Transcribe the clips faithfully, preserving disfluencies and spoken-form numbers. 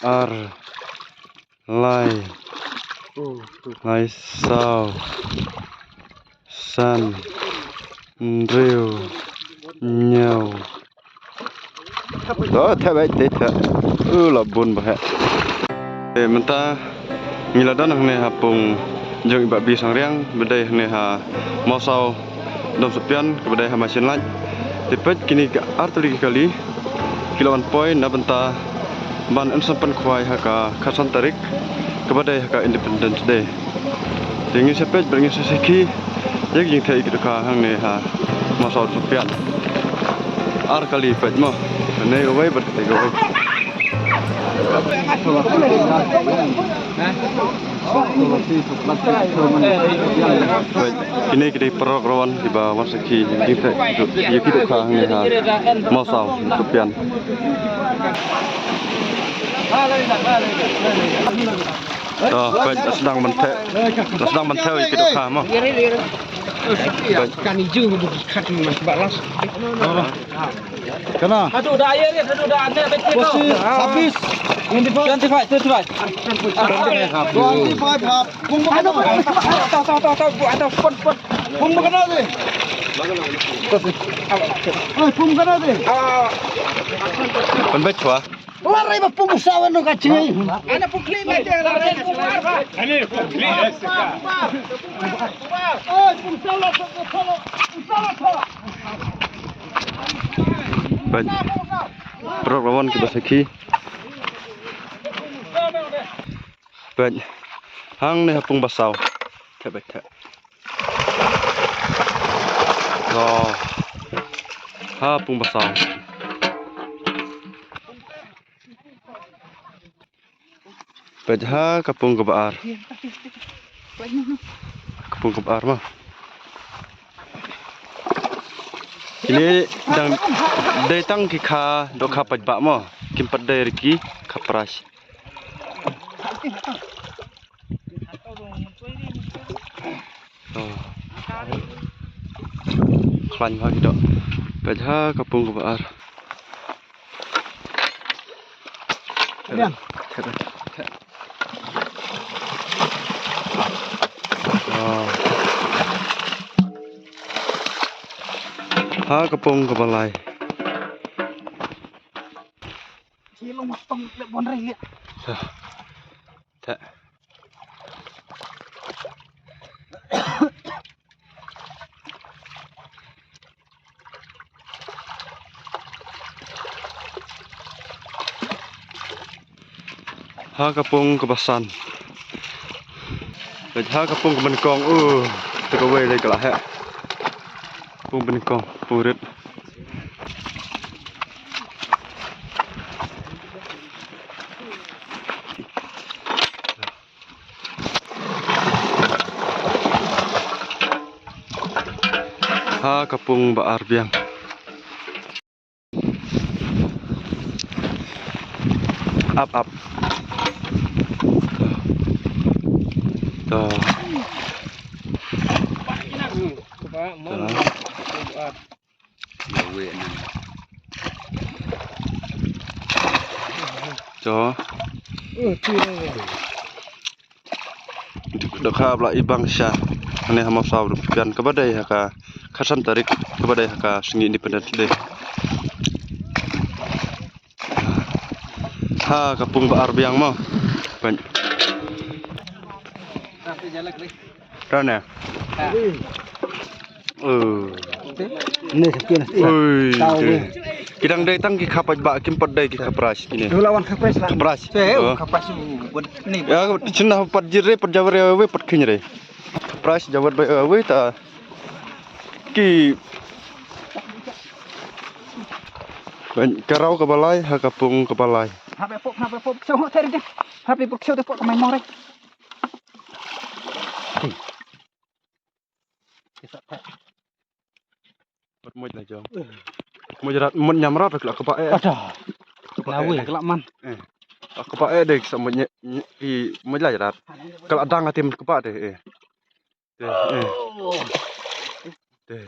Ar, lai, lai saw, san, hynriew, hynñiew. To, thep beit, te thep. U la bun bha. Eh, mynta ngi la don hangne ha pung jong i Bah Bi Sangriang, ba dei hangne ha Mawsaw Domsohpian, kaba dei ha Machine Lake. Te peit kine ki ar tylli ki kali ki la wan poi na bynta ban pynsan pynkhwai ha ka khatsan tarik, kaba dei ha ka Independence Day. Te ngin sa peit bad ngin sa sakhi ïa ki jingthiah ïa ki dohkha hangne ha Mawsaw Domsohpian. Ar kali peit mo. Kane kawei bad kane kawei. Peit, kine ki dei paralok rawan kiba wan sakhi ïa ki jingthiah ïa ki dohkha hangne ha Mawsaw Domsohpian. To, peit, la sdang ban theh. La sdang ban theh ïa ki dohkha mo. Peit. Kan i ju rubuh ki khat man ba las. Kana? Aduh, dah air dia, aduh, dah aneh bet kita. Habis. Twenty five, twenty five, twenty five. Twenty five hap. Pung ba kana? Aduh, aduh, aduh, aduh, pun, pun. Pung ba kana de? Ai, pung kana de? Pun bet chwa. Larai ba pung sawa no ka chingai. Ana pung kli mai te larai. Ani pung kli. Ai pung sawa, pung sawa, pung sawa. Peit. Paralok rawan kiba sakhi. Peit. Hangne ha pung ba saw. Thep beit thep. To. Ha pung ba saw. Peit ha ka pung kaba ar. Ka pung kaba ar mo. Kine dang dei tang ki kha dohkha paidbah mo. Kim pat dei ruh ki kha prize. To. Khlaiñ bha ki doh. Peit ha ka pung kaba ar. To. Ha ka pung kaba lai. To. Te. Ha ka pung kaba san. Peit ha ka pung kaba nyngkong, uh, te kawei lei ka la heh. Pung ba nyngkong, pung rit. Ha ka pung ba ar biang. Ap, ap. To. To. To. Dohkha ba la i bang sha. Hangne ha Mawsaw Domsohpian kaba dei ha ka khatsan tarik kaba dei ha ka sngi Independence Day. Ha ka pung ba ar biang mo. Peit. Rane. Oh. Ni sakit. Ui. Tahu. Ki dang dei tang ki kha paidbah, kim pat dei ki kha prize kine. Dula wan kha prize lah. Kha prize. Saya kha prize. Ya, chin na pat jir re, pat jawer re, pat khin re. Kha prize jawer ba we ta. Ki. Ka raw kaba lai ha ka pung kaba lai. Hap pok, hap pok. So ho ter de. Hap pok, so de pok mai more. Mut mut la jong. Mut rat, mut nyam rat, la kaba eh. Ada. Kaba eh. Lawi, kala man. Eh. Kaba eh de, sa mut nye, nye, i mut la rat. Kala dang atim kaba de, eh. De, eh. De.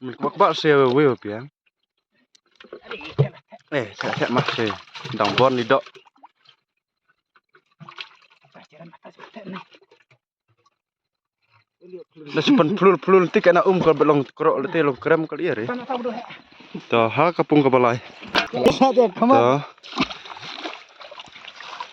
Min kaba kaba se we we piang. Eh, ka ka ma se. Dang bon ni dok. Na sipan plul plul tik ana um kal belong krok lete long krem kal iare. To ha kapung ka balai.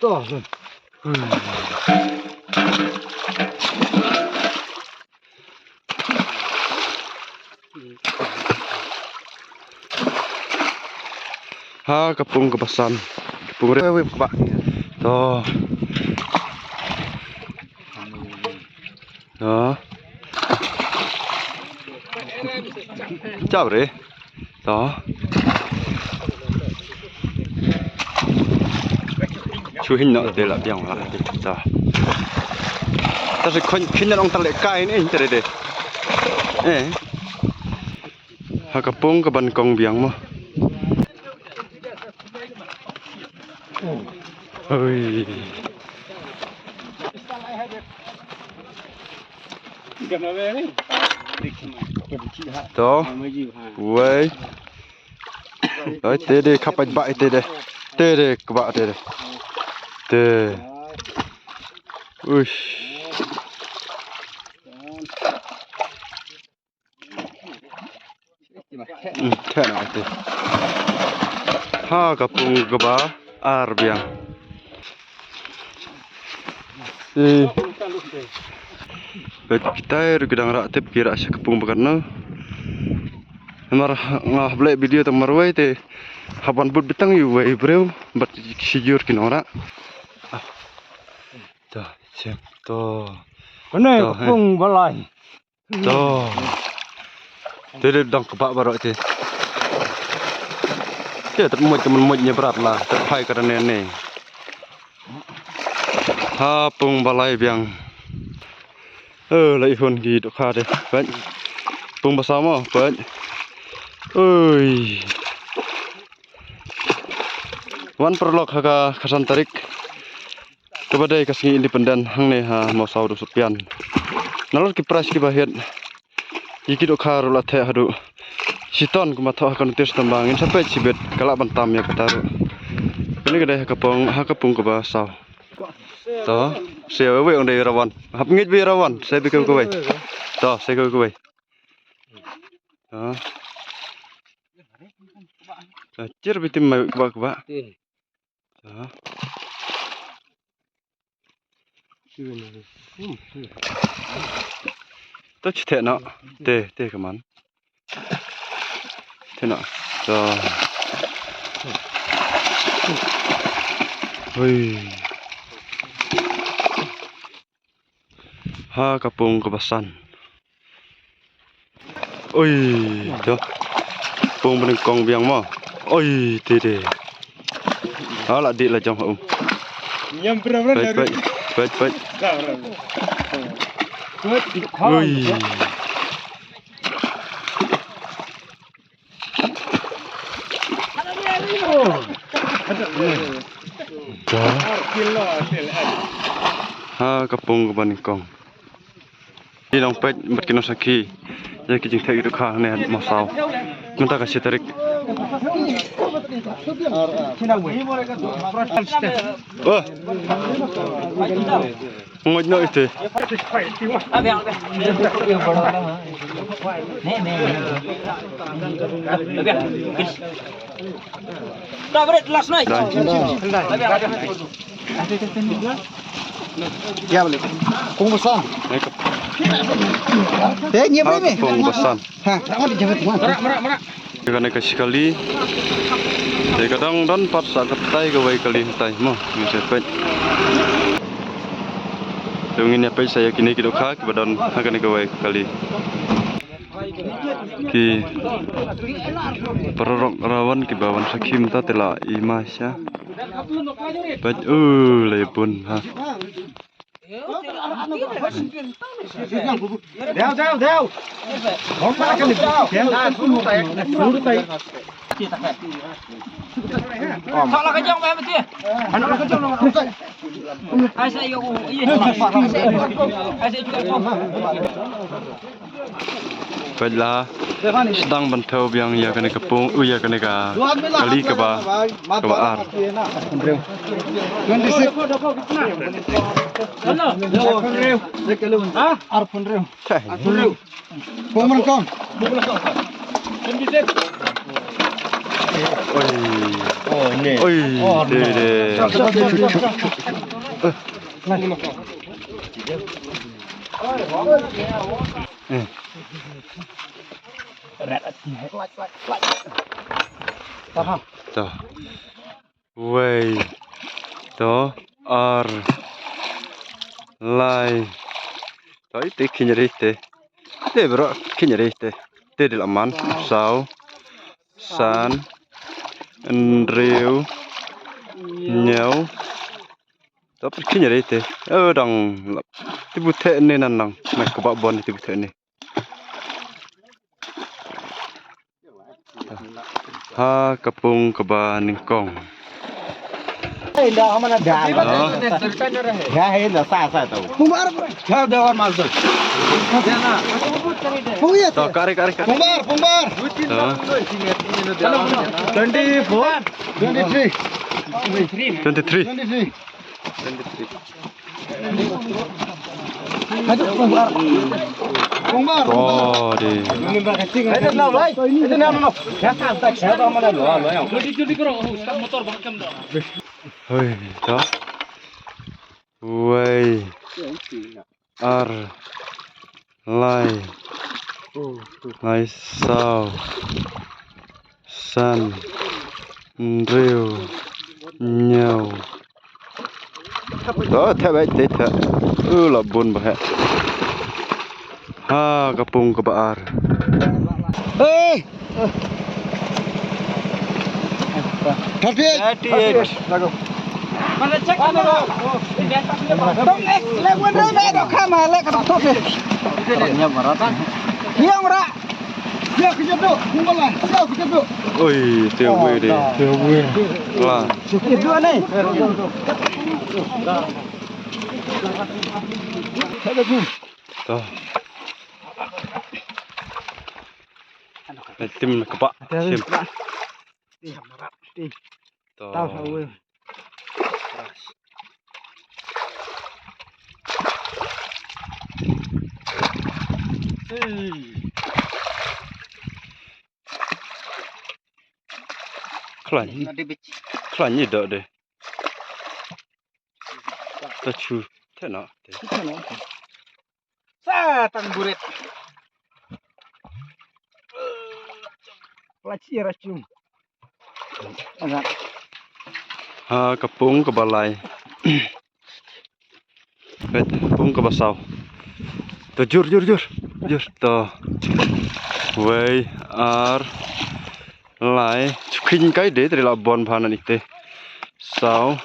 To. To. Ha kapung ka basan. Kapung re we ba. To. To. Chau re. To. Chu hin no te la biang la. To. Ta se khon khin nong ta le kai ni te re de. Eh. Ha kapung ka ban kong biang mo. Oi. To. Wei. Oi, te de kapat ba te de. Te de kaba te de. Te. Uish. Hmm, te na te. Ha kapung kaba ar biang. Eh. Bet kitai ru kidang ra tip kira sha kapung bakan no. Mar nga blek video tang marwei te. Haban but bitang yu wei breu bat sijur kinora. To, chem to. Kane kapung balai. To. Te de dang kebak baroh te. Te tet muj temen muj nya berat lah, tet phai ka ne ne. Ha pung balai biang. Eh, la ihun ki dukha de. Pung basamo, pet. Oi. Wan paralok ha ka khasan tarik. Kaba dei ka sngi independent hangne ha Mawsaw Dusutpian. Nalor ki prize kiba hiat. Ïa ki dohkha ruh la theh haduh shiton kumba thoh ha ka notice tang ba ngin sa peit shibit ka lah ban tam ïa kata ruh. Kane ka dei ha ka pung, ha ka pung kaba saw. To, se wei wei ong dei rawan. Hap ngeit wei rawan, se bi kawei. To, se kawei. To. Chir bi tim mai kaba kaba. To chithe na. Te, te kaman. Te na. To. Hui. Ha ka pung kaba san. Oi, to. Pung banyngkong biang mo. Oi, te te. Ha la dih la jong ha um. Peit, peit, peit, peit. Oi. Ha ka pung kaba nyngkong. Ki nongpeit bad ki nongsakhi ïa ki jingtheh ki dohkha hangne ha Mawsaw. Mynta ka shi tarik. Oh. Ngoj noh ite. Last night. Kya bole? Kung basan. Te ngi bole me. Kung basan. Ha, rawat jangan. Mara, mara, mara. Kane ka shi kali. Te ka dang don pat sa ka tai kawei kali tai mo. Ngi sa peit. Te ngin ïa peit sa ïa kine ki dohkha kiba don ha kane kawei kali. Ki paralok rawan kiba wan sakhi mynta te la i ma sha. Peit u lei bun ha. Deu, deu, deu. Peit la, sdang ban thew biang ïa kane ka pung, u ïa kane ka kali kaba, kaba ar. Twenty six. Ar phew hynriew. Ar phew hynriew. Pung man kong. Oi. Oi, de, de. Eh. To. Wei. To. Ar. Lai. To, ite khynriew te. Te bro, khynriew te. Te dei la man. Saw. San. Hynriew. Hynñiew. To, pyrkhing ïa te. Eh, dang lap. Te bun theh ne nan nang. Nang kaba bun te bun theh ne. Ha ka pung kaba nyngkong. Ha. To, kare, kare, kare. To. Twenty four. Twenty three. Twenty three. Twenty three. Hoi, to. Wei. Ar. Lai. Lai saw. San. Hynriew. Hynñiew. To, theh bha te theh. U la bun bha. Ha ka pung kaba ar. Hey! Thirty eight. Thirty eight. Oi, te wei de. Te wei. La. To. Tim kaba. Tim. To. Khlaiñ. Khlaiñ i doh de. Ta chu te na te. Sa tang buret. Pla chi ra chung. Ha ka pung kaba lai. Peit, pung kaba saw. To jur, jur, jur. Jur, to. Wei, ar, lai. Chu khyndiat kai de, te la bun bha na ite. Saw.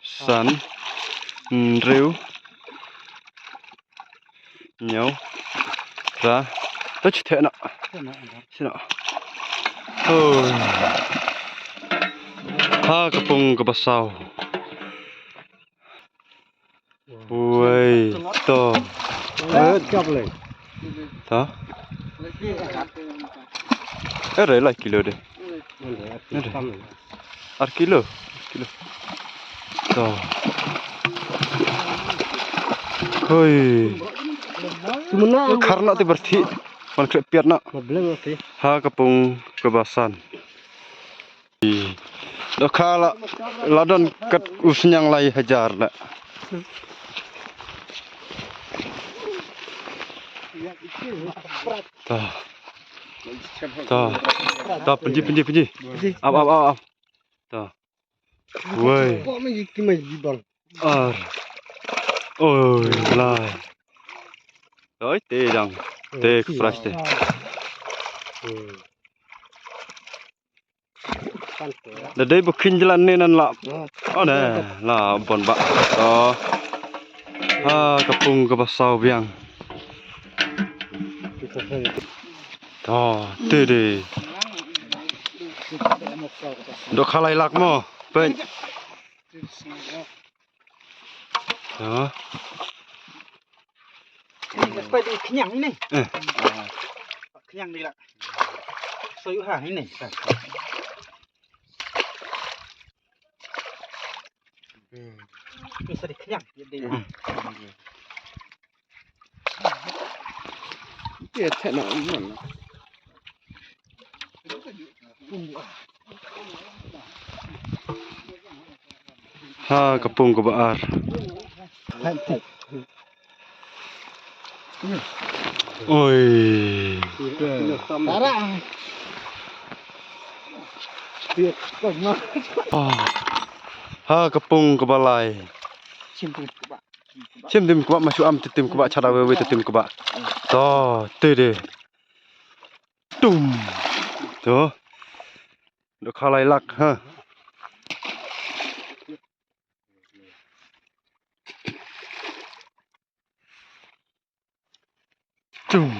San. Hynriew. Hynñiew. Phra. To chu theh na. Chu na. Oh. Ha ka pung kaba saw. Wei, to. Eh, kap le. Ta? Eh, re lai kilo de. Ar kilo. Kilo. To. Hoi. Khar na te barthi. Man kre piat na. Ha ka pung kaba san. Dohkha la, la don kat u sniang lai hajar la. Ta. Ta. Ta, pynji, pynji, pynji. Ap, ap, ap, ap. Ta. Wei. Ar. Oi, lai. Oi, te dang. Te kpras te. Da dei ba khyndiat ne nan la. Oh ne, la bun ba. To. Ha ka pung kaba saw biang. To, te de. Dohkha lai lak mo. Peit. To. Pai di khñiang ni. Eh. Khñiang di lah. Soyu ha ni ni. Ni sa di khñiang di. Hmm. Ye, te na, na, na. Ha ka pung kaba ar. Oi. Ah. Ha ka pung kaba lai. Shim tim kba, ma shu am te tim kba, chara wei wei te tim kba. To, te de. Tum. To. Dohkha lai lak, ha. Tum.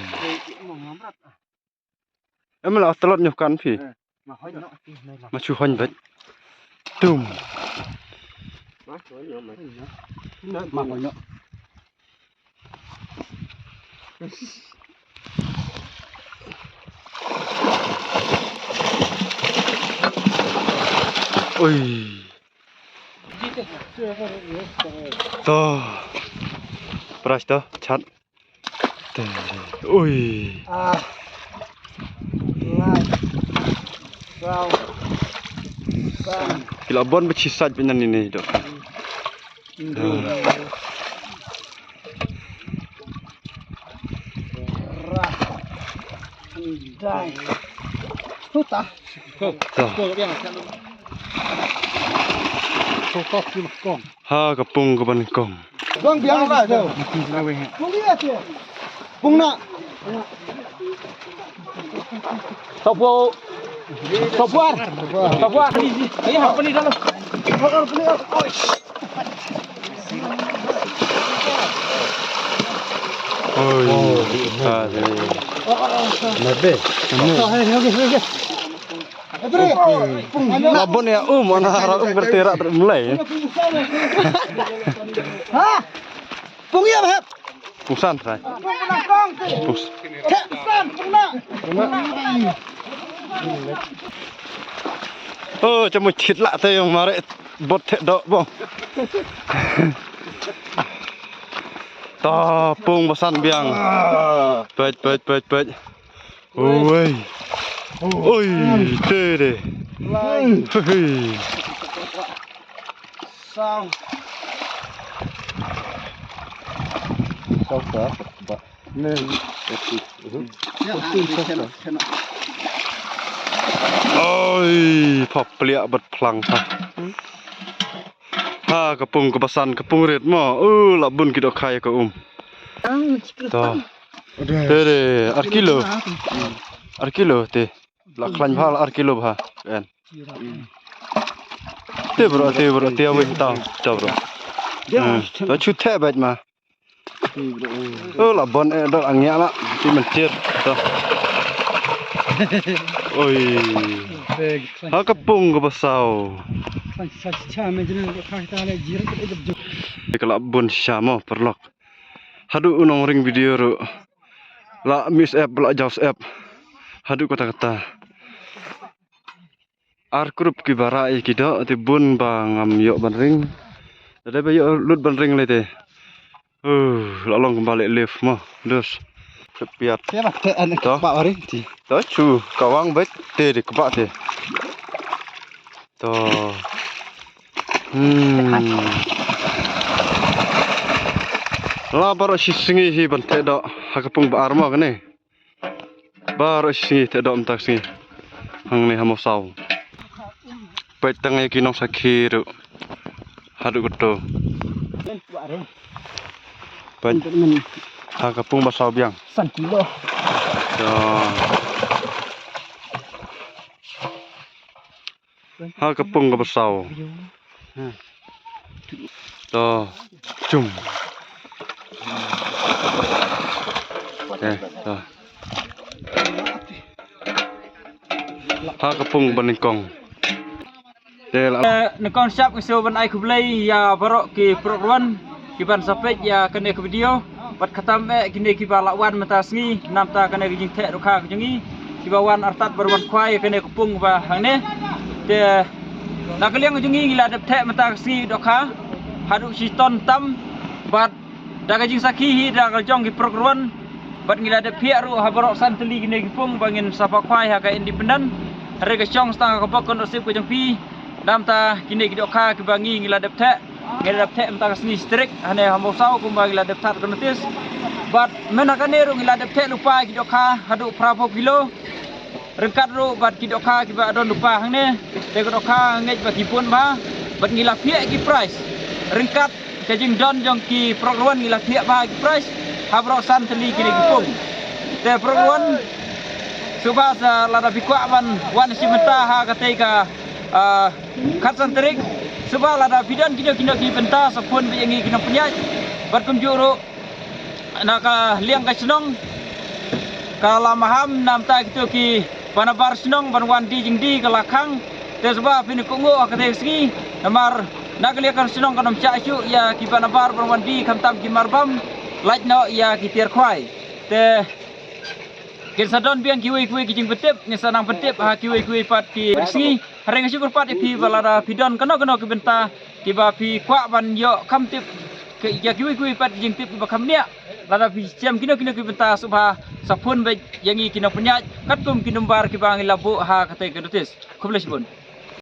Em la tlot nyu kan phi. Ma shu hoin bet. Tum. Ma hoin. Oi. To. Pras to, chat. Ui. Ah. Lai. Saw. San. Ki la bun ba chi sait ba ngan ni ni doh. Ra. Dai. Tuta. Ko. Ko biang. Ko ko ki kong. Ha ka pung kaba nyngkong. Kong biang ka. Pung ïa te. Pung na. Saw phew. Saw phew ar. Saw phew ar. Ai ha puni dalu. Oi. Oi. Nabe. La bun ïa um, ana hara um kerte rat mlei. Ha? Pung ïa hep. Pung san trai. Pung s- Thep san, pung na. Oh, chamu chit la te ïong mare bot thep doh bong. Ta pung ba san biang. Peit, peit, peit, peit. Oi. Oi, te de. Lai. Hei. Saw. Saw sa, ba. Ne. Oi, pha pliah bad phlang pha. Ha ka pung kaba san, ka pung rit mo. U la bun ki dohkha ïa ka um. To. Te de, ar kilo. Ar kilo te. La khlaiñ bha, la ar kilo bha. Kan. Te bro, te bro, te awei ta, ta bro. Hmm. To chu the bad ma. Oh, la bon eh dor ang ya la. Ti men tir. To. Oi. Ha ka pung kaba saw. Te ka la bun shisha mo paralok. Haduh u nongring video ruh la miss app, la jaw app. Haduh katta katta. Ar group kiba rah ïa ki doh te bun ba ngam ïoh ban ring. Lada ba ïoh lut ban ring lei te. Uh, la long kumba leh live mo. Dus. Kpiat. Te ba te an to. Kba ring ti. To chu kawang bet te de kba te. To. Hmm. La baroh shi sngi hi ban theh doh ha ka pung ba ar mo kane. Baroh shi sngi theh doh mynta ka sngi. Hangne ha Mawsaw. Peit tang ïa ki nongsakhi ruh. Haduh kato. Peit. Ha ka pung ba saw biang. San kilo. To. Ha ka pung kaba saw. To. Chum. Eh, to. Ha ka pung ba nyngkong. Te la. Eh, nyngkong shap ngi shu ban ai khublei ïa baroh ki paralok ruh ki ban sa peit ïa kane ka video. Bad kata me kine kiba la wan mynta sngi namta kane ka jingtheh dohkha ka jong ngi, kiba wan artat bad wan khwai kane ka pung ba hangne. Te na ka liang ka jong ngi ngi la dep theh mynta ka sngi dohkha haduh shi ton tam. Bad da ka jingsakhi hi da ka jong ki prok ruan, bad ngi la dep phiah ruh ha baroh san tylli kine ki pung ba ngin sa pha khwai ha ka independent. Hynrei ka shong stang ha ka bok ka nusip ka jong phi. Namta kine ki dohkha kiba ngi ngi la dep theh, ngi la dep theh mynta ka sngi shi tarik hangne ha Mawsaw kumba ngi la dep thad ka notis. Bad mynta kane ruh ngi la dep theh lypa ki dohkha haduh phra phew kilo. Ryngkat ruh bad ki dohkha kiba don lypa hangne, te ka dohkha ngeit ba ki bun bha. Bad ngi la phiah ki prize ryngkat ka jingdon jong ki prok ruan, ngi la phiah bha ki prize ha baroh san tylli kine ki pung. Te prok ruan, sngewbha sa lada phi kwah ban wan shim bynta ha katei ka, ah, khatsan tarik, sngewbha lada phi don kino kino ki bynta sa phone beit ïa ngi ki nongpynïaid. Bad kumjuh ruh na ka liang ka shnong ka la maham namta kito kiba nabar shnong ban wan die jingdie ka la khang. Te sngewbha phin ïa kohnguh ha katei ka sngi, namar na ka liang ka shnong kan ym shah shuh ïa kiba nabar ban wan die, khamtam ki marbam, lait noh ïa ki tiar khwai. Te kin sa don biang kiwei kiwei ki jingpyntip, ngin sa nang pyntip ha kiwei kiwei pat ki sngi. Hynrei nga shukor pat ïa phi ba lada phi don kano kano ki bynta kiba phi kwah ban ïoh kham tip, ki, ïa kiwei kiwei pat ki jingtip kiba kham bniah, lada phi shem kino kino ki bynta sngewbha sa phone beit ïa ngi ki nongpynïaid katkum ki number kiba ngi la buh ha katei ka notis. Khublei shibun.